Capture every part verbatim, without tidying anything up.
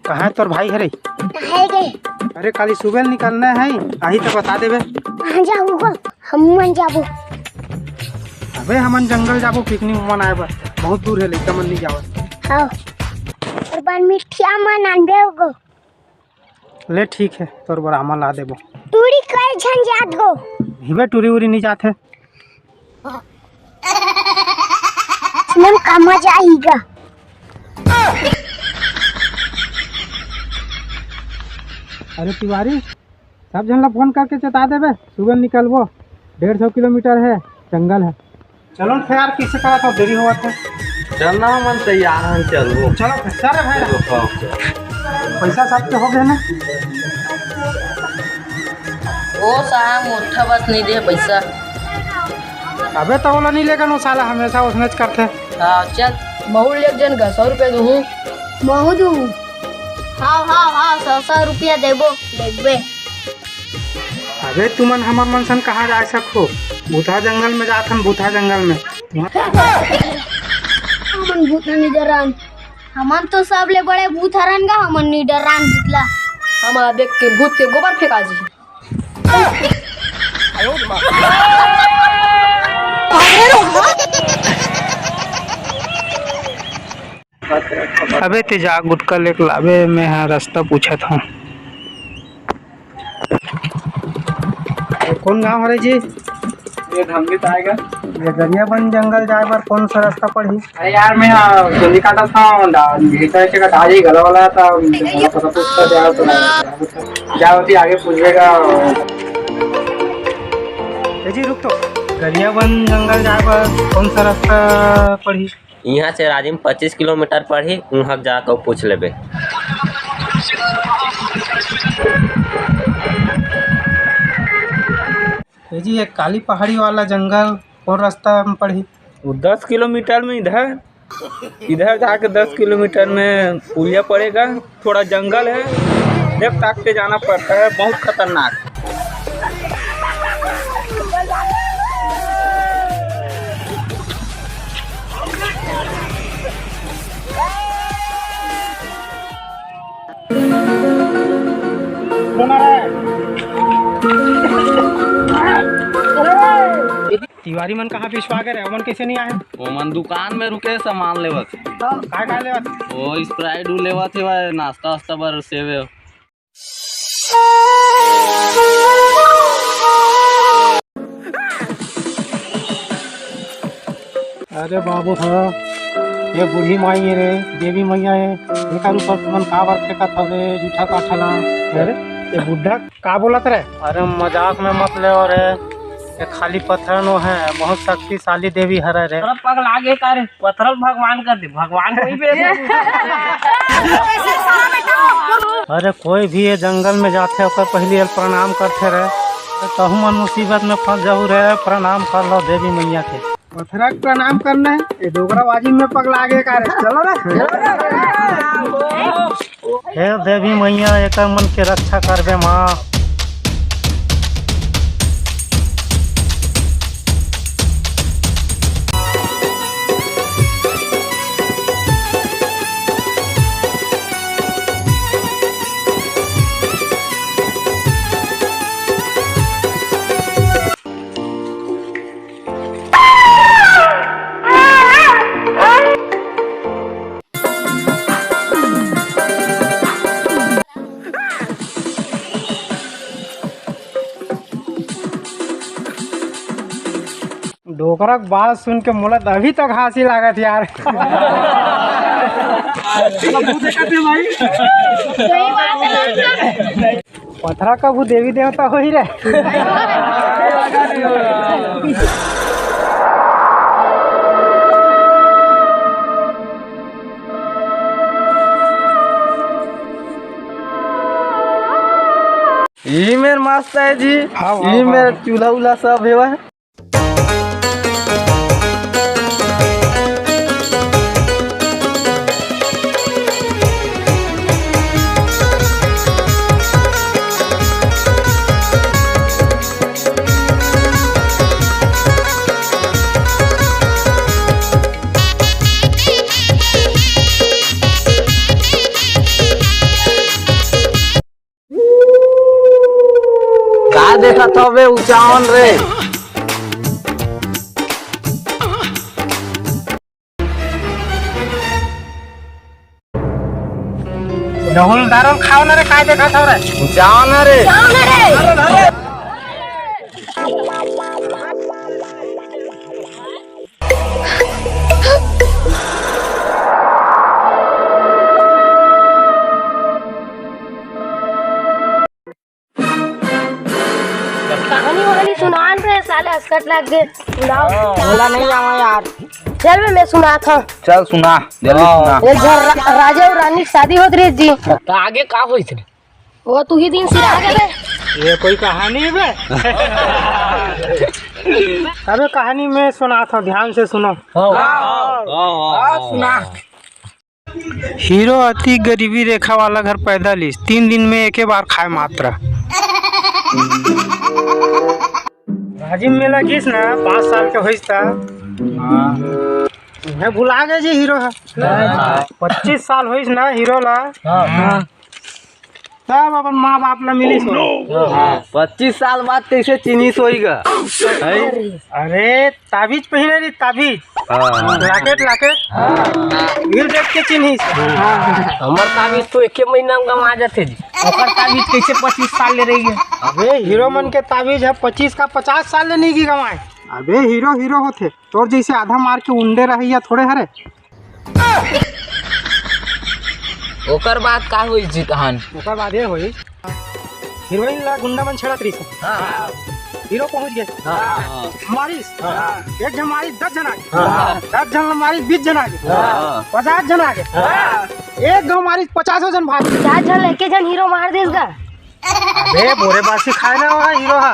कहाँ हे तोर भाई हरे? कहाँ गे? अरे, काली सुबह निकलना हे, आही त बता देबे। कहाँ जाहू गो? हम मन जाबो। अबे, हमन जंगल जाबो picnic मनाए बर। बहुत दूर हे, लइका मन नहीं जावत। हाँ। और बन मिठिया मन आनबे गो। ले ठीक हे, तोर बर आमा ला देबो। टूरी कई झन जात गो। हिबे टूरी उरी नहीं जात हे। सुनम का मजा आही गा। अरे तिवारी, सब झन ला फोन करके चेता देबे, सुबह निकलबो, डेढ़ सौ किलोमीटर हे, जंगल हे। चलो न फेर, किसे कहा था, देरी होवत हे। चल ना, हमन तैयार हन, चलबो। चलो, चल रे भाई। चलो, हाँ, चल। पैसा सबके हो गए ना? ओ साहब, मोठा बात नहीं दे पैसा। अबे तो ओला नहीं लेगन, वो साला हमेशा उसने करते। हाँ, चल। महू ले जन गा, सौ रुपया दूँ। महू दूँ। हाँ, हाँ, हाँ, सौ, सौ रुपया देबो, देखबे। अबे तुमन हमर मन सन कहाँ जा सकहो? भूतहा जंगल में जात हन, भूतहा जंगल में। हमन भूत नहीं डरान। हमन तो सबले बड़े भूत हरन गा, हमन नहीं डरान भूत ला। हम देख के भूत के गोबर फेंका जी। अबे ते जा गुटका लेके लाबे, मैं हा रास्ता पूछत हूँ। कौन गांव हरे जी? ये धमगी तो आएगा। ये गरियाबंद जंगल जाए बर कौन सा रास्ता पड़ही? अरे यार, मैं, आ, सुंदी काटा था, डा-, भीतर से कटा जी, गला वाला था, गला पता पूछता जाओ तो, जाओ थी आगे पूछेगा। ए जी, रुक तो। गरियाबंद जंगल जाए बर कौन सा रास्ता पड़ही? इहाँ से राजिम पच्चीस किलोमीटर पड़ही, उहाँ जाके पूछ लेबे। ए जी, एक काली पहाड़ी वाला जंगल कौन रास्ता में पड़ही? वो दस किलोमीटर में इधर, इधर जाके दस किलोमीटर में पुलिया पड़ेगा। थोड़ा जंगल है, देख ताक के जाना पड़ता है, बहुत खतरनाक। तिवारी मन कहाँ पिछवा गए रे? ओमन कैसे नहीं आए? ओमन दुकान में रुके, सामान लेवत। तो काय काय लेवत? वो Sprite उ लेवत हे, नाश्ता वास्ता बर सेव हे। अरे बाबू हो, ये बूढ़ी माई हे रे, देवी मैया हे, एकर ऊपर तुमन काबर फेंकत हवे जूठा काठा ला? अरे, ये बुढ़ा का बोलत रे? अरे मजाक में मत ले रे, ये खाली पत्थर नो हे, बहुत शक्तिशाली देवी हरे रे। अरे पगला गे का रे, पत्थर भगवान कर दे, भगवान कोई भी। अरे कोई भी ये जंगल में जाथे ओकर पहली एल प्रणाम करथे रे, तो तहु मन मुसीबत में फंस जाहू रे, प्रणाम कर लो देवी मैया के। पथरा के प्रणाम करना हे, ये डोकराबाजी में पगला गे का रे? चलो रे। हे देवी मैया, एकर मन के रक्षा करबे माँ। डोकरा के बात सुन के मोला त अभी तक हंसी लागत यार। पथरा कभू देवी देवता होही रे। ई मेर मस्त हे जी। हाँ, हाँ, ई मेर हाँ। चूल्हा उल्हा सब हेवय। तबे उचावन रे। डहुल दारुल खाओ ना रे, काय देखत हव रे? उचावन रे। कहानी वहानी सुनान रे साले, हंसकट लग गे। सुनाओ। बोला नहीं आवा यार। चल बे, मैं सुनात हूँ। चल सुना, जल्दी सुना। एक घर रा-, राजा और रानी की शादी होत रही जी। त आगे का होइस रे? वो तू ही दिन सिरा गे बे। ये कोई कहानी है बे? अबे कहानी मैं सुनात हूँ, ध्यान से सुनो। हाँ, हाँ, हाँ, हाँ, सुना। हीरो अति गरीबी रेखा वाला घर पैदा लिस, तीन दिन में एके बार खाए मात्र। राजिम मेला गिस ना, पाँच साल के होइस ता। हाँ। मैं भुला गए जी हीरो हा। हाँ। पच्चीस साल होइस ना हीरो ला। हाँ। तब अपन माँ बाप ला मिलिस। पच्चीस साल बाद कैसे चिन्हिस होई गा? हैं? अरे ताबीज पहिने रही, ताबीज। हाँ। Locket, locket. हाँ। फिर देख के चिन्हिस। हाँ। हमर ताबीज तो एके महीना में गमा जाथे जी। ओकर ताबीज कैसे पच्चीस साल ले रही है? अबे हीरो मन के ताबीज है पच्चीस का पचास साल ले नहीं की गमाए। अबे हीरो हीरो होथे, तोर जैसे आधा मार के उंडे रहइया थोड़े हरे। ओकर बाद का होइस जी कहान? ओकर बाद ये होइस, हीरोइन ला गुंडा मन छेड़त रहिस। हाँ। हीरो पहुंच गे। हाँ। मारिस। हाँ। एक झन मारिस, दस झन आगे। हाँ। दस झन ला मारिस, बीस झन आगे। हाँ। पचास झन आगे। हाँ। एक घाव मारिस, पचासों झन भाग गे। पचास झन ला एके झन हीरो मार दिस गा। अबे बोरे बासी खाए ना होगा हीरो हा।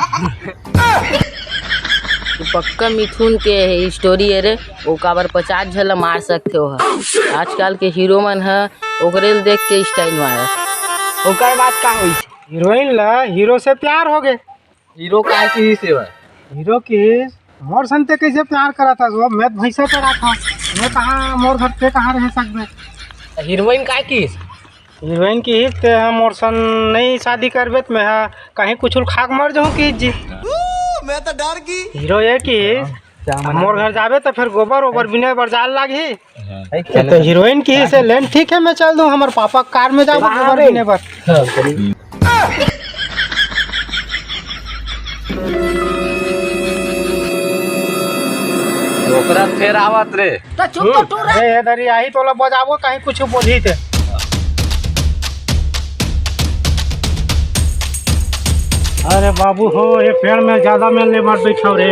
तू पक्का मिथुन के स्टोरी है रे, वो काबर पचास झन ला मार सकथे ओहा। आजकल के हीरो मन ह ओकरे ल देख के स्टाइल मारत। ओकर बाद का होइस? हीरोइन ला हीरो से प्यार हो गे। हीरो काय किहिस हे भाई? हीरो किहिस, मोर संग ते कैसे प्यार करत हस? वो मैं भैंसा चरात हूँ, मैं कहाँ, मोर घर ते कहाँ रह सकबे? हीरोइन काय किहिस? हीरोइन किहिस ते ह मोर संग नई शादी करबे त मैं ह कहीं कुछ खा के मर जाऊँ किहिस जी। मैं तो डर गई। हीरो ये किहिस, मोर घर जाबे त फिर गोबर ओबर बिने बर जाल लागही। हाँ। तो हीरोइन किहिस से लेन ठीक है, मैं चल दूँ, हमर पापा कार में जाबो गोबर बिने बर। हाँ। डोकरा फेर आवत रे। तो चुप तो टूरा। अरे, ए दरी आही तोला बजाबो, कहीं कुछ बोलही ते। अरे बाबू हो, ये पेड़ में ज्यादा मेल नहीं मत बैठाओ रे।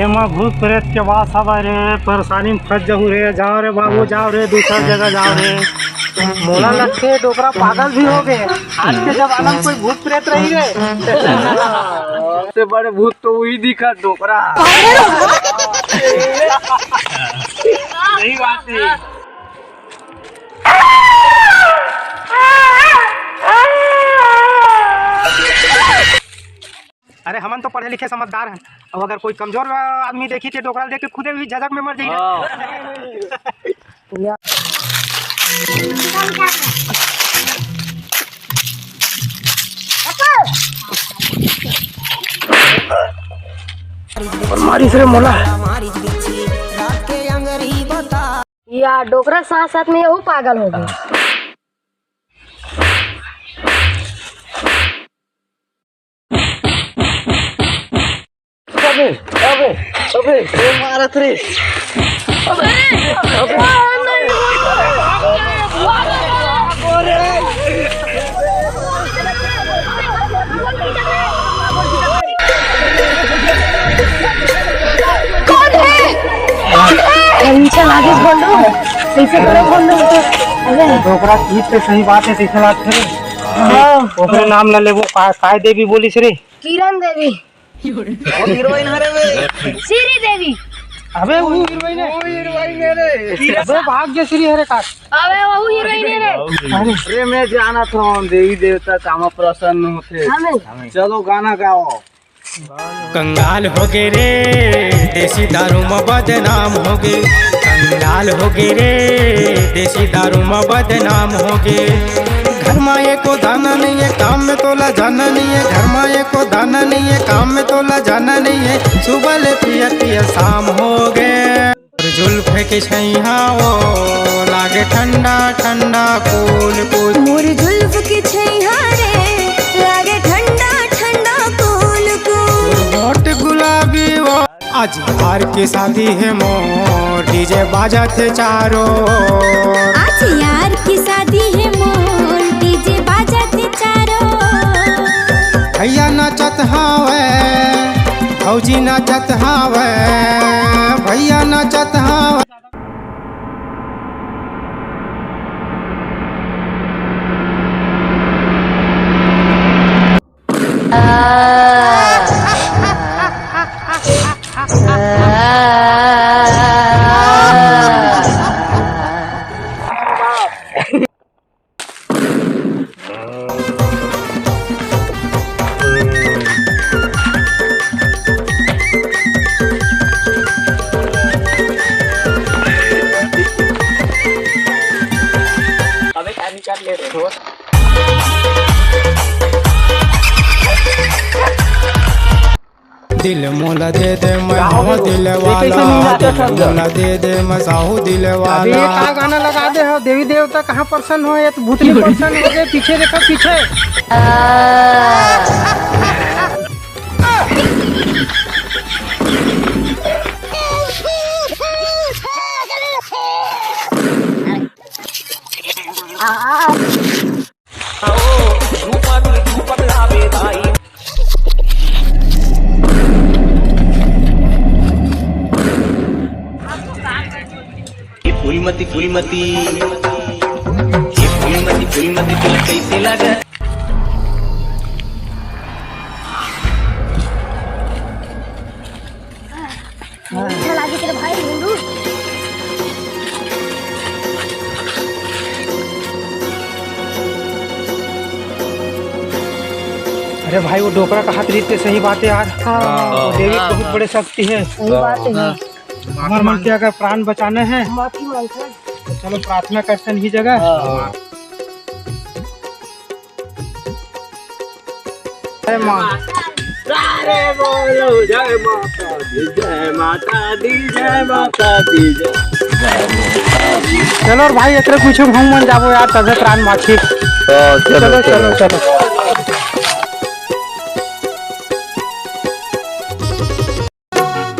एमा भूत प्रेत के वास हवय रे, परेशानी में फंस जाहू रे। जाओ रे बाबू, जाओ रे, दूसरा जगह जाओ रे। मोला लगथे डोकरा पागल भी हो गए। आज के जमाना में कोई भूत प्रेत रही रे। सबसे बड़े भूत तो वही दिखा, डोकरा। सही बात है। अरे हमन तो पढ़े लिखे समझदार हैं, अब अगर कोई कमजोर आदमी देखी तो डोकरा देख के खुदे भी झझक में मर जाइए। हाँ। और मारिस रे मोला। या डोकरा साथ साथ में यहू पागल हो गया। अबे, अबे, अबे, ये मारत रे। अबे, अबे। कौन है? कौन है? कैसे लागे बोल रहा हूँ? कैसे करो बोल रहा हूँ? अबे। डोकरा की तो सही बात है, कैसे बात करे? हाँ। ओकरे नाम ला लेबो, का-, काय देवी बोलिस रे? किरण देवी। वो हीरोइन हरे बे। श्री देवी। अबे वो हीरोइन है। वो हीरोइन है रे। अबे भाग्यश्री हरे का। अबे वो हीरोइन है रे। अरे। अरे मैं जानत हूँ देवी देवता कामा प्रसन्न होथे। हाँ, नहीं। चलो गाना गाओ। कंगाल हो गे रे, देसी दारू म बदनाम हो गे। कंगाल हो गे रे, देसी दारू म बदनाम हो गे। घर मा एको दाना नइ हे, काम में तोला जाना नइ हे। घर मा एको दाना नइ हे, काम में तोला जाना नइ हे। सुबह ले पियत पियत शाम हो गे। मोर जुल्फ के छैहा ओ, लागे ठंडा ठंडा cool cool। मोर जुल्फ के छैहा रे, लागे ठंडा ठंडा cool cool। होठ गुलाबी ओ, आज यार के शादी हे मोर, DJ बाजत हे चारों। आज यार के शादी हे मोर, DJ बाजत हे चारों। भैया नाचत हावय, भौजी नाचत हावय, भैया नाचत हावय। अबे क्या निकाल ले रहे हो? दिल मोला दे दे, मैं हूँ दिल वाला। दिल मोला दे दे, मैं साहू दिल वाला। अबे ये का गाना लगा दे हो? देवी देवता कहाँ प्रसन्न हो, ये तो भूतनी प्रसन्न हो गए। पीछे देखो, पीछे। ये फूलमती, फूलमती, ये फूलमती, फूलमती, तुला कैसे लगा? अच्छा लागे तेरे भाई भोलू। अरे भाई, वो डोकरा का हाथ रीत के सही बात है यार। हाँ। वो देवी बहुत बड़े शक्ति है। सही बात है। हमारे मन के अगर प्राण बचाने हैं, माफी मांगते हैं। तो चलो प्रार्थना करते हैं इही जगह। हाँ। जय माँ। सारे बोलो जय माता दी, जय माता दी, जय माता दी, जय। चलो रे भाई, एकरे पीछे हम मन जाबो यार, तबे प्राण बाँचही। हाँ, चलो, चलो, चलो, चलो।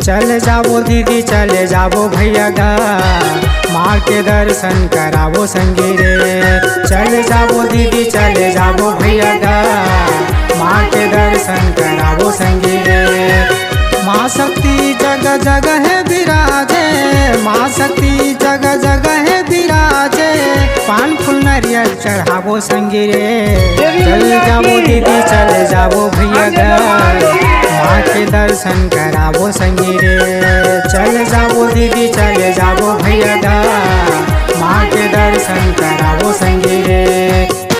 चले जाबो दीदी, चले जाबो भैया घर, माँ के दर्शन कराबो संगी रे। चले जाबो दीदी, चले जाबो भैया घर, माँ के दर्शन कराबो संगी रे। माँ शक्ति जगह जगह हे बिराजे, माँ शक्ति जगह जगह हे बिराजे। पान फूल नरियल चढ़ाबो संगी रे। चल जाबो दीदी, चल जाबो भैया घर, माँ के दर्शन कराबो संगी रे। चल जाबो दीदी, चल जाबो भैया घर, माँ के दर्शन कराबो संगी रे।